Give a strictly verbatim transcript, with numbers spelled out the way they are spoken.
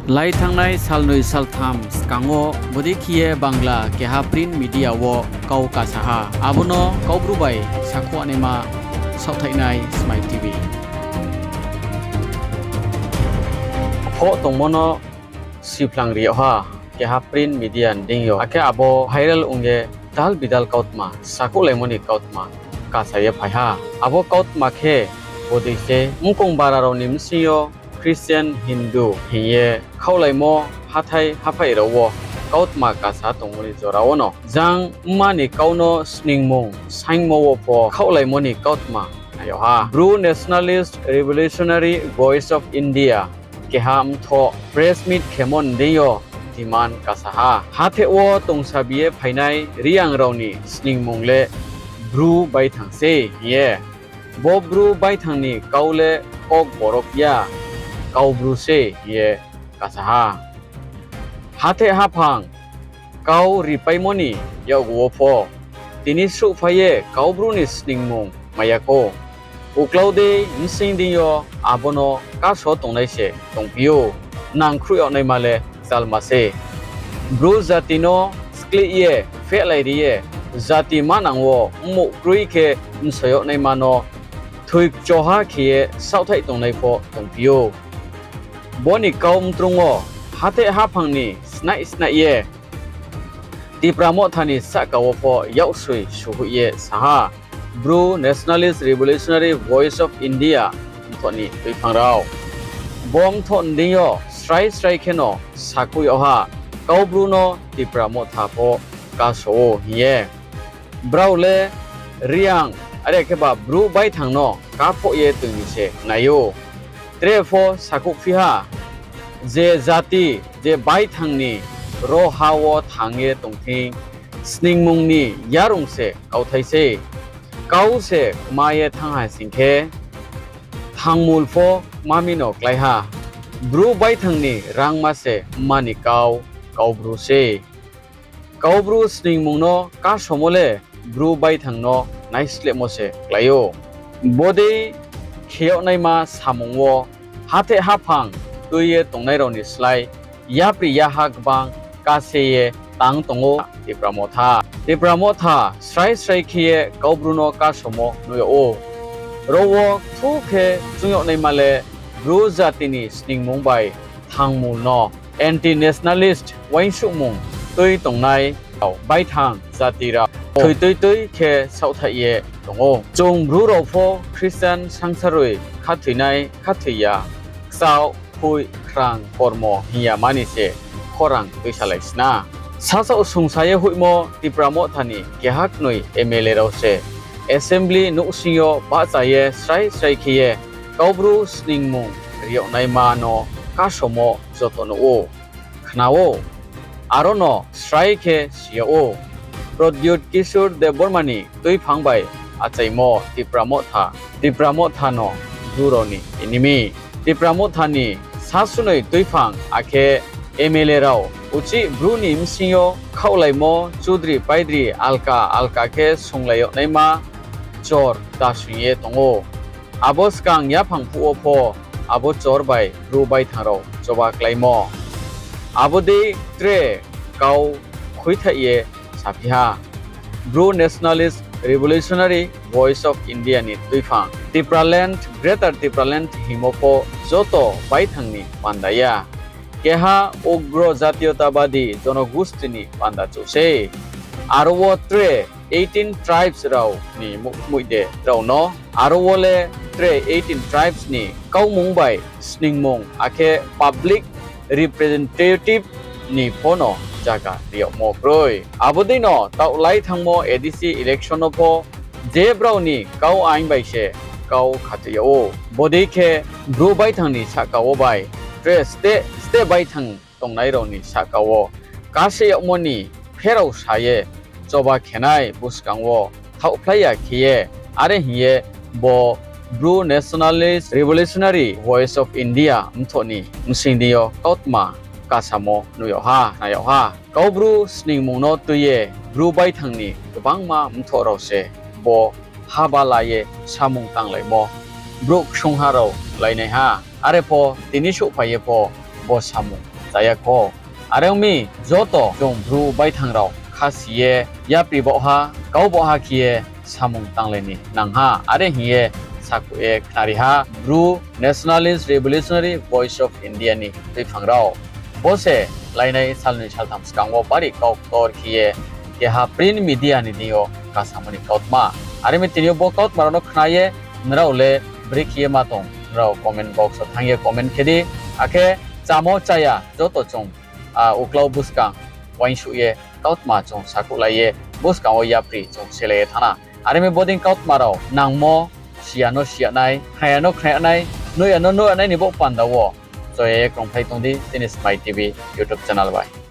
Lai thanngnai salnoi saltham skang wo bodei khe ye Bangla keha print media wo kau kasa ha. Abo no Kaubru bai sakhouh naima saohthaihnai Smai TV. Phoh tongmo no siphlangri yag ha, keha print media ni deing yo. Akhe abo viral ong ye dal bidal kautma, sakhouhlaimo ni kautma kasa ye phai ha. Abo kautma khe bodei se, mkong bara rao ni bsing yo Christian, Hindu hing ye khaohlaimo hathái haphaih rao wo kautma kasa tongmo ni jora wono jang mma ni kau no sningmung saingmo wo pho khaohlaimo ni kautma nai yag ha. Bru Nationalist Revolutionary Voice of India keha mthoh press meet khemo ni deing yo demand kasa ha. Hatheh wo tongsabi ye phainai Reang rao ni sningmung le Bru baithang sei hing ye. Bo Bru baithang ni kau le Kokborok ya, Kaubru se hing ye kasa ha. Hatheh haphang kau ripaimo ni yakgu wo pho tini souhphai ye Kaubru ni sningmung mai ya khou. Uklau dei bsing deing yo abo no kaso tongnai se tongphi ou, nangkhruh yag naima le kchalma sei. Bru jati no skleih ye phehlai ri ye, jati manang wo mmouh kroi khe mso yag naima no thoi kchoha khe ye saohthaih tongnai pho tongphi ou. Bo ni kau mtrung wo hatheh haphang ni snaih snaih ye Tipra Motha ni sahka wo pho yaksoi suhoih ye sa ha, Bru Nationalist Revolutionary Voice of India mthoh ni tuiphang rao. Bo mthoh ni deing yo srai srai kheno sakhouh yag ha, Kaubru no Tipra Motha pho kaso ou hing ye. Brao le Reang, are kheba Bru baithang no kaphoh ye toing ni se nai ou. Tre pho sakhouhphi ha, je jati, je baithang ni ro ha wo thanng ye tong thing, sningmung ni yarung se kauthai sei. Kau se kma ye thanng ha sing khe, thangmul pho kma mi no klái ha. Bru baithang ni rangma se mma ni kau, Kaubru sei. Kaubru sningmung no kasomo le Bru baithang no naislehmo se klái ou. Bodei khe yag naima samung wo hatheh haphang tui ye tongnai rao ni slái yapri yaha gbang kase ye tang tong ou Tipra Motha. Tipra Motha srai srai khe ye Kaubru no kasomo nuh yag ou. Ro wo kthu khe choung yag naima le Bru jati ni sningmung bai thangmul no anti-nationalist uaingsouhmung tui tongnai rao baithang jati rao thoi tui tui khe saohthaih ye tong ou. Chung Bru rao pho Christian sangsaroi khathoinai khathoi ya, kchaoh, khui, khrang, kormo hing ya mani se khorang tuisalai sna. Sasaoh sungsa ye hoihmo Tipra Motha ni keha knoi MLA rao se assembly nouhsing yo bahcha ye srai srai khe ye Kaubru sningmung ri yag naima no kasomo joto nuh ou, khna ou. Aro no srai khe si yag ou. Pradyut Kishore Debbarma ni tuiphang bai achaimo Tipra Motha, Tipra Motha no Bru rao ni enemy. Tipra Motha ni sasunoi tuiphang akhe MLA rao uchih Bru ni bsing yo khaohlaimo chudri paidri alka alka khe sunglai yag naima chor dasoing ye tong ou. Abo skang yaphang phuh wo pho abo chor bai Bru baithang rao choba kláimo. Abo dei tre kau khuithaih ye saphi ha. Bru Nationalist Revolutionary Voice of India ni tuiphang Tipraland, Greater Tipraland hingmo pho joto baithang ni panda ya. Keha ugro jatiyotabadi jonogusti ni panda chouh sei. Aro wo tre eighteen tribes rao ni muhmoih de rao no, aro wo le tre eighteen tribes ni kaumung bai sningmung akhe public representative ni pho no zaga ri yagmo kroi. Abo dei no taoh lai thanngmo ADC election no pho je brao ni kau aing bai se kau khathoi yag ou. Bodei khe Bru baithang ni sahka wo bai tre state, state baithang tongnai rao ni sahka wo kaseh yagmo ni pherao sa ye choba khenai buskang wo thaohphlai ya khe ye, are hing ye bo Bru Nationalist Revolutionary Voice of India mthoh ni bsing deing yo kautma kasamo nuh yag ha, khna yag ha. Kaubru sningmung no tui ye Bru baithang ni gbangma mthoh rao se bo haba la ye samung tanglaimo brouh ksungha rao lainaiha. Are pho tini souhphai ye pho bo samung ta ya kho. Are ong mi, joto chung Bru baithang rao khasi ye yapri baoh ha, kau baoh ha khe ye samung tanglai ni nang ha, are hing ye sakhouh ye khnari ha Bru Nationalist Revolutionary Voice of India ni tuiphang rao. Bo se lainai salnoi saltham skang wo bari kau ktor khe ye keha print media ni deing yo kasamo ni kautma. Are mi tini yo bo kautma rao no khna ye nrao le brekhe ye ma tong, nrao comment box wo thanng ye comment khe di. Akhe chamo chaya joto chung uklau buskang uaingsouh ye kautma chung sakhouhlai ye buskang wo yapri chung selai ye thanng na. Are mi bodei kautma rao nangmo, siya no siya nai, khnaya no khnaya nai, nuhya no nuhya nai ni baoh panda wo choya ye krungphlai tong di chini Smai TV YouTube channel bai.